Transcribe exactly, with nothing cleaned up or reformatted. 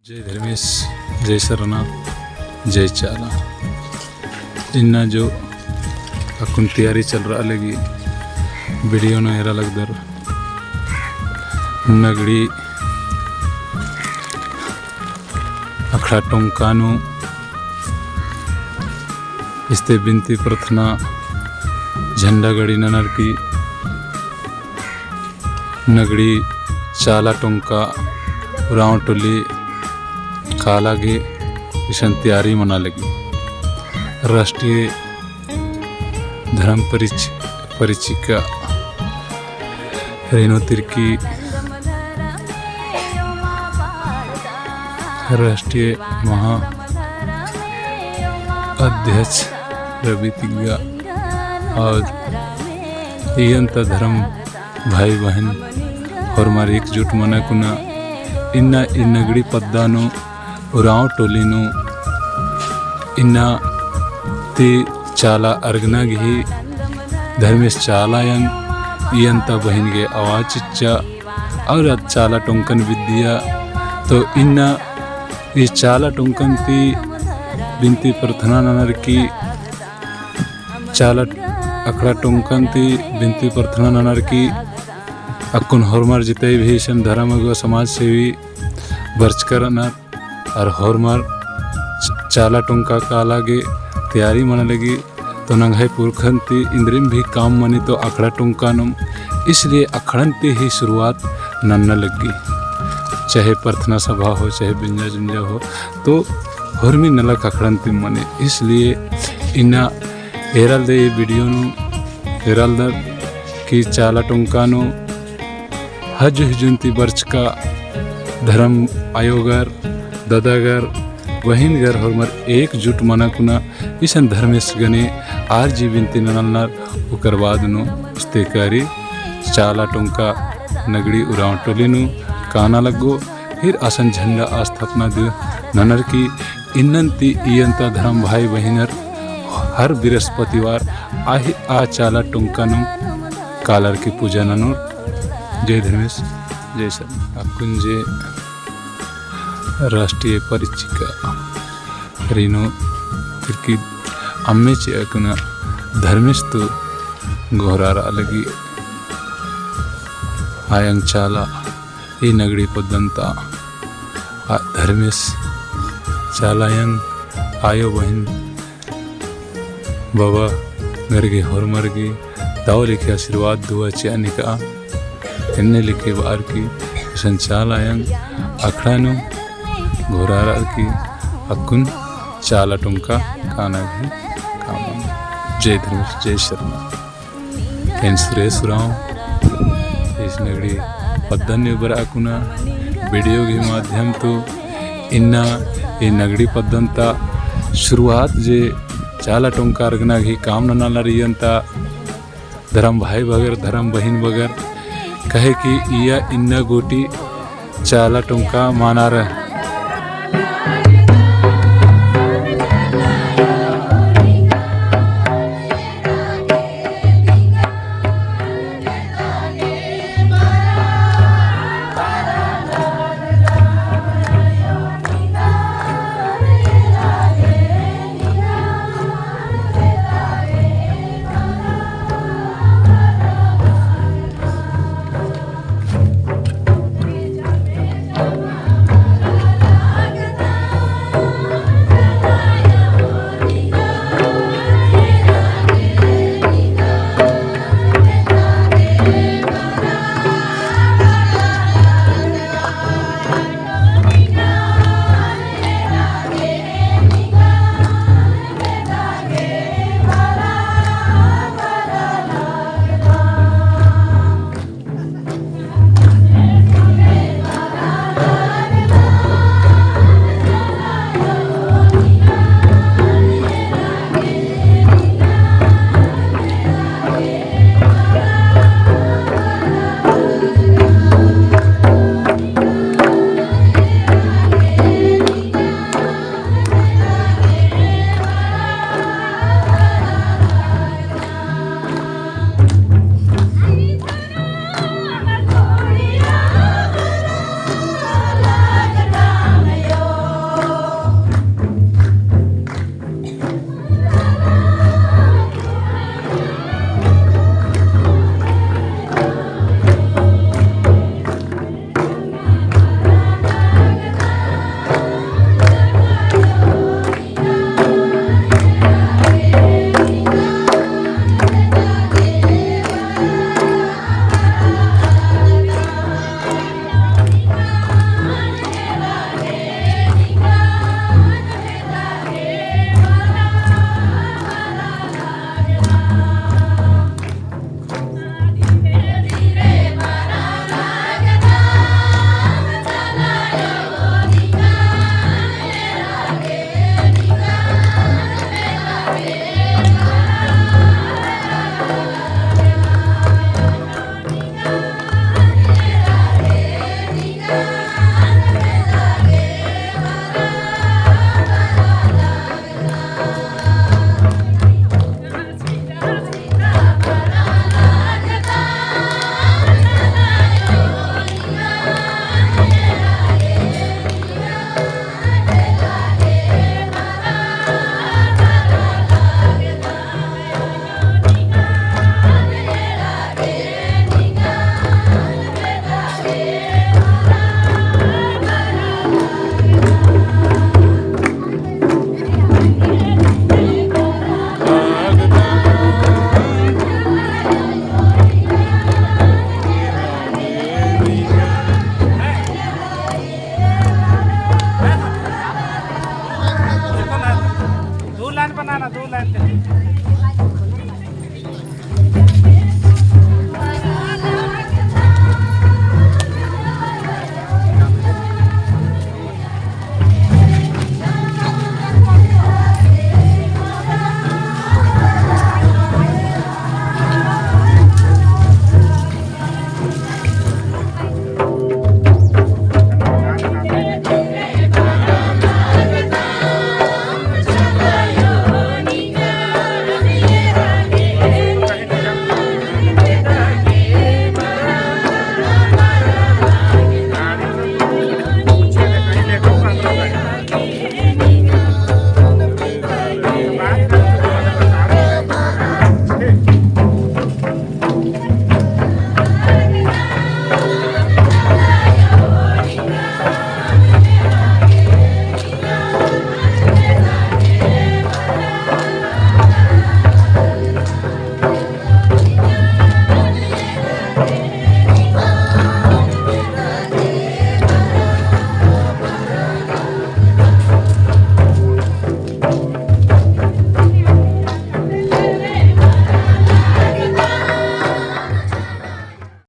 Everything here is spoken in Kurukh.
जय धर्मेस, जय सरना, जय चाला। इन्ना जो अक्कुन तैयारी चलरआ लगी, video नू एरा लगदर। नगड़ी अखड़ा टोंका नू इस्ते बिनती प्रार्थना झंडा गड़ी ननर की नगड़ी चाला टोंका उराँव टोली काला गे इसन तैयारी मना लगी। राष्ट्रीय धर्म परिच-, परिचिका रेणु तिर्की, राष्ट्रीय महा अध्यक्ष रवि तिग्गा और इयंता धर्म भाई बहन होरमर एकजुट मना कुना इन्ना ई नगड़ी पद्दा नू उराँव टोली नू इन्ना ती चाला अरगना गही धर्मेस चाला अयंग इयंता बहिन गे आवाज चिच्चा और अद चाला टोंकन बिद्दिया। तो इन्ना ई चाला टोंकन ती बिनती प्रार्थना ननर की चाला अखड़ा टोंकन ती बिनती प्रार्थना ननर की अक्कुन होरमर जितई भी इसन धर्म अगुवा समाज सेवी बरचकर रअनर और होरमर च-, चाला टोंका काला गे तैयारी मना लगी। तो नंग्है पुरखन ती इन्द्रिम भी काम मनी तो अखड़ा टोंका नुम, इसलिए अखड़न ती ही शुरुआत नन्ना लग्गी। चाहे प्रार्थना सभा हो, चाहे बिंजा जुंजा हो, तो होरमी नलख अखड़न ती मनी। इसलिए इन्ना एरालदर ई video नू एरालदर कि चाला टोंका नू हजु हिजुन ती बरचका धर्म आयोगर, ददागर, बहिनगर होरमर एकजुट मना कुना इसन धर्मेस गने आर जी बिनती ननालनर उकर बाद नू इस्ते करी चाला टोंका नगड़ी उराँव टोली नू काना लग्गो। फिर असन झंडा स्थापना दे ननर की इन्नन ती इयंता धर्म भाई बहिनर हर बृहस्पतिवार आही आ चाला टोंका नू कालर की पूजा ननोर। जय धर्मेस, जय सर। अक्कुन जे राष्ट्रीय परिचिका रेणु तिर्की अम्मे चिआ कुना धर्मेस तो गोहरारआ लगी आयंग चाला ई नगड़ी पद्दन ता आ धर्मेस चाला अयंग आयो बहिन बाबा गर गे होरमर गे दव लेखे आशीर्वाद दुआ चिआ निकआ। एन्ने लेखे बअर की इसन चाला अयंग अखड़ा नू गोहरारअर की अक्कुन चाला टोंका काना भी कामन। जय धर्मेस, जय सरना। एन सुरेश उराँव इस नगड़ी पद्दन नू बरआ कुना video गे माध्यम तो इन्ना ई नगड़ी पद्दन ता शुरुआत जे चाला टोंका अरगना गही काम ननालर इयंता धर्म भाई बगर, धर्म बहिन बगर, कहे कि इया इन्ना गूटी चाला टोंका मानार